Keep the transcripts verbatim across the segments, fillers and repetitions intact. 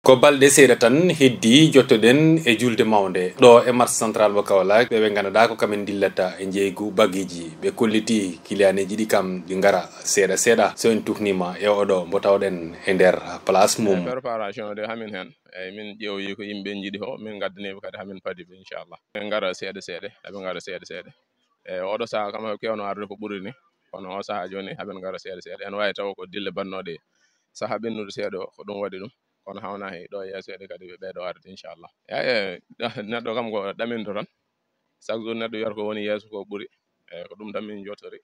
Ko balɗe seeɗa tan heddi jottoɗen e julde mawnde ɗo e marché central mo Kaolack. Ɓe ɓe ngannduɗaa ko kamen dillata e njeeygu bagiiji, ɓe kolliti kiliyaneeji ɗi kam ɗi ngara seeɗa seeɗa. So en tuknima e oɗo mo tawɗen e nder place mum. Préparation de hamin hen. Eyyi, min ƴeewoyi ko yimɓe njiɗi ko, min ngaddaniɓe kadi hamin padi ɓe, inchallah. Min ngara seeɗa seeɗa, haɓe ngara seeɗa seeɗa. Eyyi, oɗo saha kam haɓe kewno arde ko ɓuri ni, kono o saha jooni haɓe ngara seeɗa seeɗa. Ene wawi taw ko dille bannoɗe saha ɓennude seeɗa o, ko ɗum waɗi ɗum. Kono hawna he ɗo yeeso seeɗa kadi ɓe ɓeydo arde, inchallah. Eyyi, neɗɗo kam ko ɗaminto tan. Chaque jour neɗɗo wiyata ko woni yeeso ko ɓuri. Eyyi, ko ɗum tan min jottori.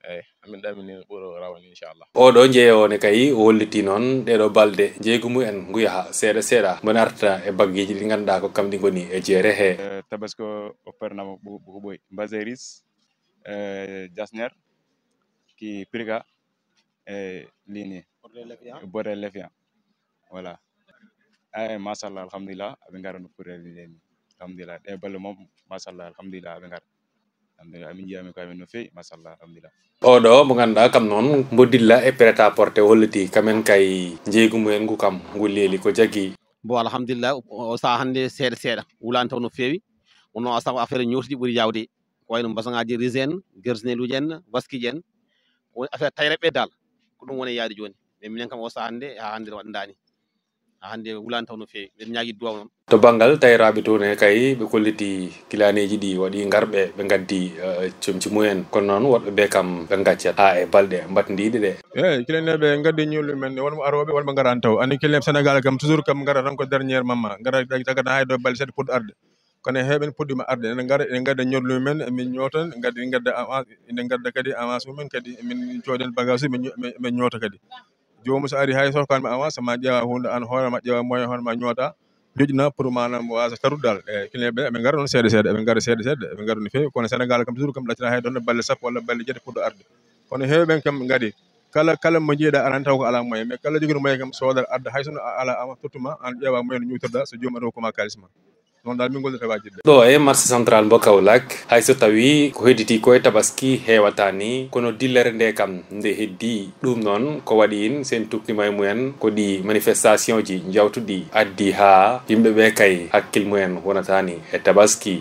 Eyyi, amin ɗaminii ɓuro rawane, inchallah. Oɗo jeeyo ne kay o holliti noon ɗeɗo balɗe njeeygu mumen ngu yaha seeɗa seeɗa, mbo arta e baggeeji ɗi ngannduɗaa ko kamɗi ngoni e jeere he. Eh, Tabaski o pernama ɓuko ɓoy. Mbaseris, eh, jasner, ki pirga, e lini. Bordel lefiya. Voilà. Ay, machallah, alhamdulillah, aɓe ngara no foti ni. Alhamdulillah, ɗe balɗe moom, machallah, alhamdulillah, aɓe ngara. Alhamdulillah, amin jiyami ko amin no feewi, machallah, alhamdulillah. Oɗo mo ngannduɗaa kam noon, mbo dilla e prêt-à-porter holliti, kamen kay njeeygu mumen ngu kam, ngu leeli ko jaggi. Bon, alhamdulillah, o, o saha hannde seeɗa seeɗa, wulaani taw no feewi. Wonno a sawa affaire ñootiji ɓuri yawde. Ko wayno mbasaŋaaji riis en, gersineluuji en, waskiiji en. Ko woni affaire tayreɓe dal. Ko ɗum woni yaade jooni. Mais minen kam o saha hannde, haa hannde waɗandaani. Haa hannde wulaani taw no feewi. Mbiɗa ñaagi duwaw noon. To banngal tayraaɓe to ne kay, ɓe kolliti kiliyaneeji ɗi waɗi ngarɓe, ɓe ngaddi, eh, comci mumen. Kono noon woɗɓe ɓe kam ɓe ngaccat haa e balɗe mbatndiiɗe ɗe. Eyyi, kiliyaneeɓe ngaddi ñollu men, wonmo arooɓe, wonmo ngaraani taw. Anndi kiliyan Sénégal kam toujours kam ngara tan ko dernier moment. Ngara tagata hay ɗo balɗe seeɗa puɗɗo arde. Kono heewɓe ne puɗɗiima arde, ene ngara, ene ngadda ñollu men, min ñoota, ngadda, ngadda avance, ene ngadda kadi avance mumen kadi, min cooden bagage, min ño-, min, min ñoota kadi. Joomum so ari hay so hokkaani ma avance, ma ƴeewa huunde aan hoore ma, ƴeewa moyen hoore ma ñoota, joƴƴina pour maanaam waasa tarude dal. E kiliyan ɓe, eɓe ngara noon seeɗa seeɗa, eɓe ngara seeɗa seeɗa, eɓe ngara no feewi. Kono Sénégal kam toujours kam ɗaccata hay ɗoon balɗe sappo walla balɗe jeetati puɗɗo arde. Kono heewɓe ɓen kam ngadi, kala, kala mo njiiɗa arani taw ko alaa moyen, mais kala jogiiɗo moyen kam soodat adda, hay so a alaa avance tottuma, aan ƴeewa moyen no ñuutirɗa, so joomum ari hokkuma kaalis ma. Noon dal min ngollirta waajibde. Ɗo e marché central mbo Kaolack, hay so tawii ko hedditi ko e tabaski heewataani, kono dillere nde kam nde heddi. Ɗum noon ko waɗi en sen tuknima e mumen ko ɗi manifestation ji jawtuɗi addi haa yimɓe ɓe kay hakkil mumen wonataani e tabaski.